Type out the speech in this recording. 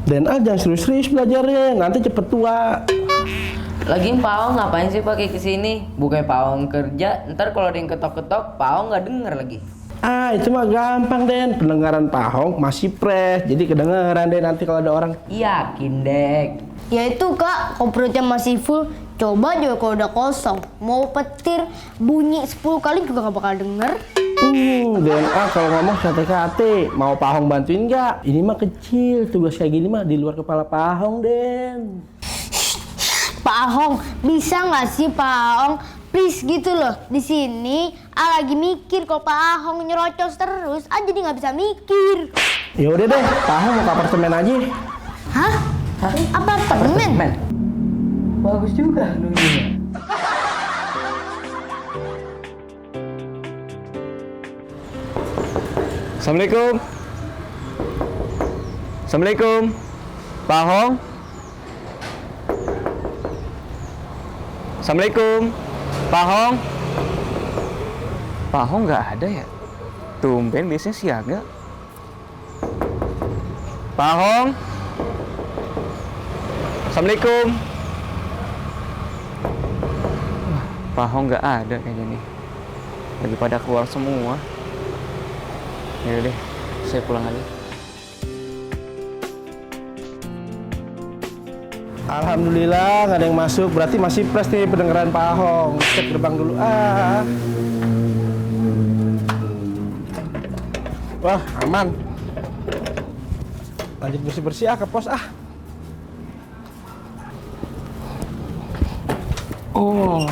Dan jangan serius-serius belajarnya, nanti cepet tua. Lagian Pak Aong ngapain sih pakai kesini? Bukannya Pak Aong kerja, ntar kalau ada yang ketok-ketok, Pak Aong nggak denger lagi. Itu mah gampang, Den. Pendengaran Pahong masih fresh, jadi kedengeran deh nanti kalau ada orang. Yakin, Dek. Ya itu Kak, kalau perutnya masih full, coba juga kalau udah kosong. Mau petir bunyi 10 kali juga gak bakal denger. DNA kalau ngomong kate-kate, mau Pahong bantuin nggak? Ini mah kecil, tugas kayak gini mah di luar kepala Pahong, Den. Pak Ahong, bisa nggak sih Pak Ahong? Please gitu loh. Di sini lagi mikir kalau Pak Ahong nyerocos terus, jadi nggak bisa mikir. Ya udah deh, Pahong mau ke apartemen aja. Hah? Apartemen? Bagus juga nunggunya. Assalamualaikum. Assalamualaikum. Pak Hong. Assalamualaikum. Pak Hong. Pak Hong nggak ada ya? Tumben biasanya siaga. Pak Hong. Assalamualaikum. Wah, Pak Hong nggak ada kayaknya nih. Lagi pada keluar semua. Ya deh, saya pulang aja. Alhamdulillah nggak ada yang masuk, berarti masih fresh nih pendengaran Pahong. Cek gerbang dulu. Wah, aman. Lanjut bersih-bersih ke pos . Oh.